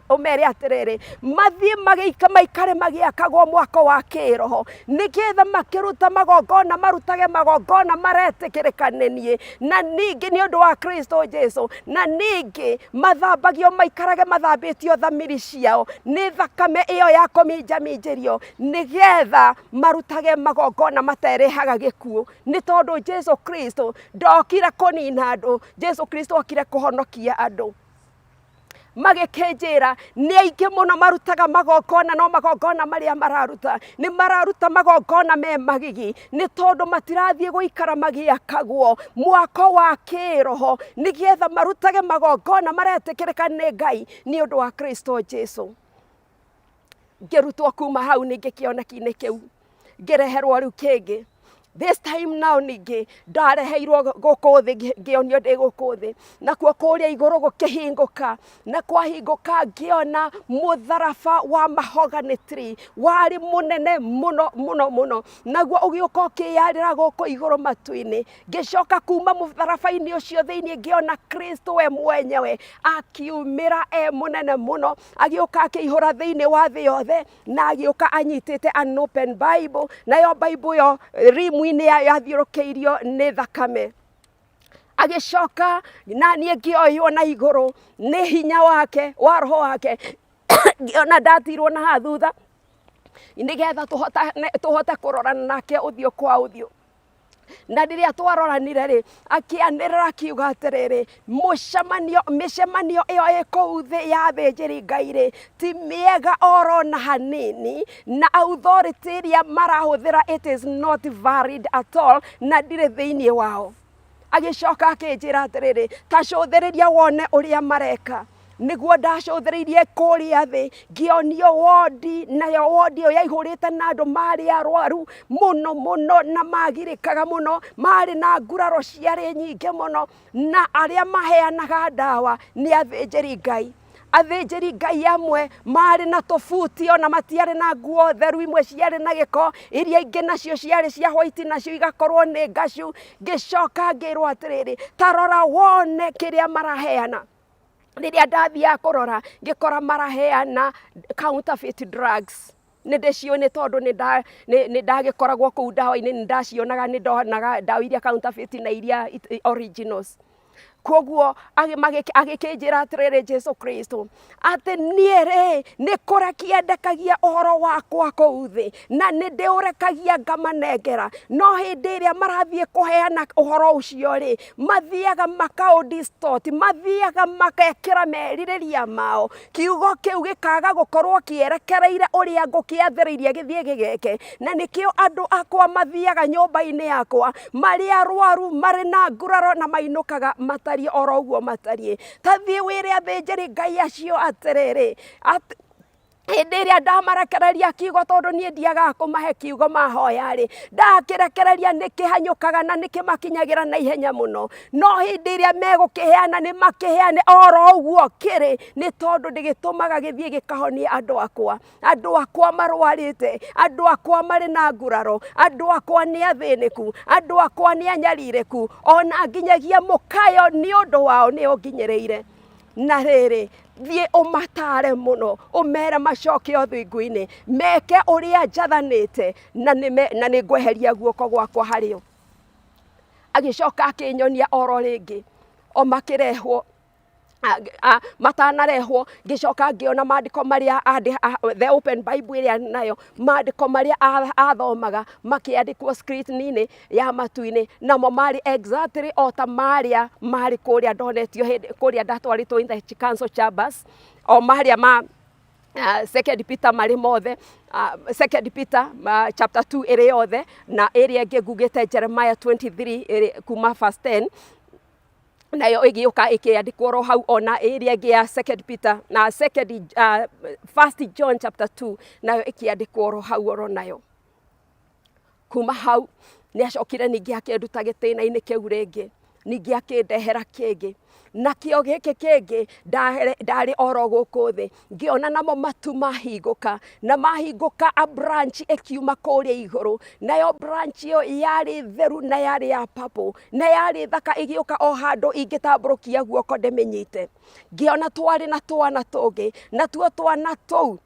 ũmere atĩrĩrĩ, mathiĩ maikare magĩakagwo mwako wa kĩroho, nĩgetha makĩruta magongona marutage magongona maretĩkĩrĩka nĩ niĩ, na ningĩ nĩ ũndũ wa Kristo Jesu, na ningĩ mathambagio maikarage mathambĩtio thamiri ciao nĩ thakame ĩyo ya kũminjaminjĩrio, nĩgetha marutage magongona materehaga gĩkuũ. Nĩ tondũ Jesu Kristo ndokire kũnina andũ, Jesu Kristo okire kũhonokia andũ. Magĩkĩnjĩra nĩ aingĩ mũno marutaga magongona, no magongona marĩa mararuta nĩ mararuta magongona me magigi, nĩ tondũ matirathiĩ gũikara magĩakagwo mwako wa kĩroho, nĩgetha marutage magongona maretĩkĩrĩka nĩ Ngai nĩ ũndũ wa Kristo Jesu. Ngĩrutwo kuma hau ningĩ kĩoneki-inĩ kĩu, ngĩreherwo rĩu kĩngĩ. This time now ningĩ ndareheirwo gũkũ thĩ, ngĩonio ndĩ gũkũ thĩ, nakuo kũrĩa igũrũ gũkĩhingũka, na kwahingũka ngĩona mũtharaba wa mahogany tree warĩ mũnene mũno mũno mũno, naguo ũgĩũka ũkĩyarĩra gũkũ igũrũ matu-inĩ. Ngĩcoka kuma mũtharaba-inĩ ũcio thĩinĩ ngĩona Kristo we mwenyewe akiumĩra e mũnene mũno, agĩũka akĩihũra thĩinĩ wa thĩ yothe, na agĩũka anyitĩte an open Bible, nayo Bible ĩyo rimu-inĩ yayo yathiũrũkĩirio nĩ thakame. Agĩcoka na niĩ ngĩoywo na igũrũ nĩ hinya wake wa roho wake, ngĩona ndatirwo na haha thutha, nĩgetha tũhote kũrorana nake ũthiũ kwa ũthiũ. Na rĩrĩa twaroranire rĩ, akĩanĩrĩra akiuga atĩrĩrĩ, mũcemanio, mĩcemanio ĩyo ĩ kũu thĩ ya athĩnjĩri Ngai rĩ, ti mĩega oro na hanini, na authority ĩrĩa marahũthĩra it is not valid at all, na ndirĩ thĩinĩ wao. Agĩcoka akĩnjĩra atĩrĩrĩ, ta cũthĩrĩria wone ũrĩa mareka. Nĩguo ndacũthĩrĩirie kũrĩa thĩ, ngĩonio wondi, nayo wondi ĩyo yaihũrĩte na andũ marĩ arwaru mũno mũno na magirĩkaga mũno, marĩ na nguraro ciarĩ nyingĩ mũno, na arĩa maheanaga ndawa nĩ athĩnjĩri Ngai. Athĩnjĩri Ngai amwe marĩ na tũbuti ona matiarĩ na nguo theru, imwe ciarĩ na gĩko, iria ingĩ nacio ciarĩ cia white nacio igakorwo nĩ ngacu. Ngĩcoka ngĩrwo atĩrĩrĩ, ta rora wone kĩrĩa maraheana. Rĩrĩa ndathiaga kũrora ngĩkora maraheana counterfeit drugs. Nĩ ndĩciũĩ nĩ tondũ nĩ ndagĩkoragwo kũu ndawa-inĩ, nĩ ndacionaga, nĩ ndonaga ndawa iria counterfeit na iria originals. Koguo agĩkĩnjĩra atĩrĩrĩ Jesu Kristo, atĩ niĩ rĩ, nĩ kũrekia ndekagia ũhoro wakwa kũu thĩ, na nĩ ndĩũrekagia ngamanengera, no hĩndĩ ĩrĩa marathiĩ kũheana ũhoro ũcio rĩ, mathiaga makaũ distort, mathiaga magekĩra merirĩria mao, kiugo kĩu gĩkaga gũkorwo kĩerekereire ũrĩa ngũkĩathĩrĩirie gĩthiĩ gĩgeke. Na nĩkĩo andũ akwa mathiaga nyũmba-inĩ yakwa marĩ arwaru, marĩ na nguraro, na mainũkaga matariĩ oro ũguo matariĩ. Ta thiĩ wĩre athĩnjĩri Ngai acio atĩrĩrĩ, atĩ Hĩndĩ ĩrĩa ndamarekereria kiugo, tondũ niĩ ndiagaga kũmahe kiugo mahoya-rĩ, ndakĩrekereria nĩkĩhanyũkaga na nĩkĩmakinyagĩra na ihenya mũno. No hĩndĩ ĩrĩa megũkĩheana nĩ makĩheane oro ũguo kĩrĩ, nĩ tondũ ndĩgĩtũmaga gĩthiĩ gĩkahonie andũ akwa. Andũ akwa marwarĩte, andũ akwa marĩ na nguraro, andũ akwa nĩ athĩnĩku, andũ akwa nĩ anyarirĩku, ona nginyagia mũkayo nĩ ũndũ wao nĩ ũnginyĩrĩire. Na rĩrĩ, thiĩ ũmataare mũno, ũmere macoke ũthingu-inĩ, meke ũrĩa njathanĩte, na nĩ ngweheria guoko gwakwa harĩ o. Agĩcoka akĩnyonia oro rĩngĩ, o makĩrehwo matanarehwo, ngĩcoka ngĩona maandĩko marĩa the open bible ĩrĩa nayo, maandĩko marĩa athomaga makĩandĩkwo screen-inĩ ya matu-inĩ, namo marĩ exactly o ta marĩa marĩ kũrĩa ndonetio hĩndĩ kũrĩa ndatwarĩtwo in the council chambers, o marĩa ma Second Peter marĩ mothe, Second Peter chapter 2 ĩrĩ yothe, na ĩrĩa ĩngĩ ngugĩte Jeremiah 23 ĩrĩ kuma verse 10, nayo ĩgĩũka ĩkĩandĩkwo oro hau, ona ĩrĩa ĩngĩ ya Second Peter na second First John chapter 2 nayo ĩkĩandĩkwo oro hau oro nayo. Kuma hau nĩ acokire ningĩ akĩnduta gĩtĩna-inĩ kĩu rĩngĩ, ningĩ akĩndehera kĩngĩ, nakĩo gĩkĩ kĩngĩ ndarĩ oro gũkũ thĩ, ngĩona namo matu mahingũka, na mahingũka a branch ĩkiuma kũrĩa igũrũ, nayo branch ĩyo yarĩ theru na yarĩ ya purple, na yarĩ thaka ĩgĩũka o handũ ingĩtambũrũkia guoko ndĩmĩnyite. Ngĩona twarĩ na twana tũngĩ, natuo twana tũu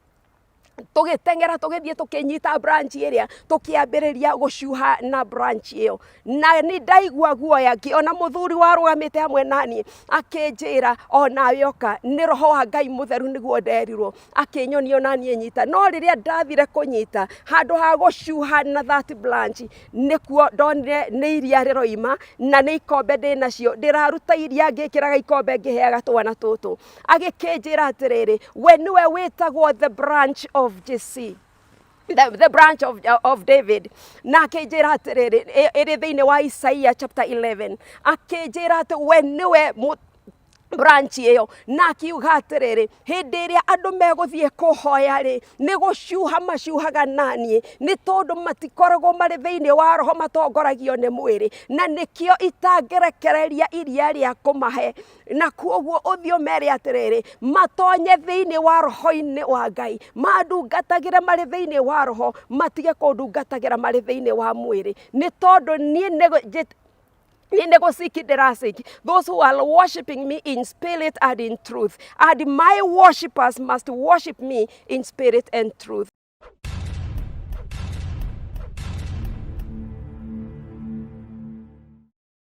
tũgĩteng'era tũgĩthiĩ tũkĩnyita branch ĩrĩa, tũkĩambĩrĩria gũcuha na branch ĩyo. Na nĩ ndaigua guoya ngĩona mũthuri warũgamĩte hamwe naniĩ akĩnjĩra, onawe oka, nĩ roho wa Ngai mũtheru nĩguo nderirwo, akĩnyonia onaniĩ nyita. No rĩrĩa ndathire kũnyita, handũ ha gũcuha na that branch, nĩkuo ndonire nĩ iria rĩroima na nĩ ikombe ndĩnacio, ndĩraruta iria ngĩkĩraga ikombe ngĩheaga twana tũtũ. Agĩkĩnjĩra atĩrĩrĩ, we nĩwe wĩtagwo the branch of Jesse, the branch of David. Na akĩnjĩra atĩrĩrĩ, ĩrĩ thĩinĩ wa Isaiah chapter 11, akĩnjĩra atĩ we nĩwe branch ĩyo, na akiuga atĩrĩrĩ, hĩndĩ ĩrĩa andũ megũthiĩ kũhoya rĩ, nĩ gũcuha macuhaga naniĩ, nĩ tondũ matikoragwo marĩ thĩinĩ wa roho, matongoragio nĩ mwĩrĩ, na nĩkĩo itangĩrekereria iria rĩa kũmahe. Na kuoguo ũthiĩ ũmere atĩrĩrĩ, matonye thĩinĩ wa roho-inĩ wa Ngai, mandungatagĩre marĩ thĩinĩ wa roho, matige kũndungatagĩra marĩ thĩinĩ wa mwĩrĩ, nĩ tondũ niĩ nĩ niĩ nĩ gũseek ndĩraseek those who are worshiping me in spirit and in truth, and my worshippers must worship me in spirit and truth.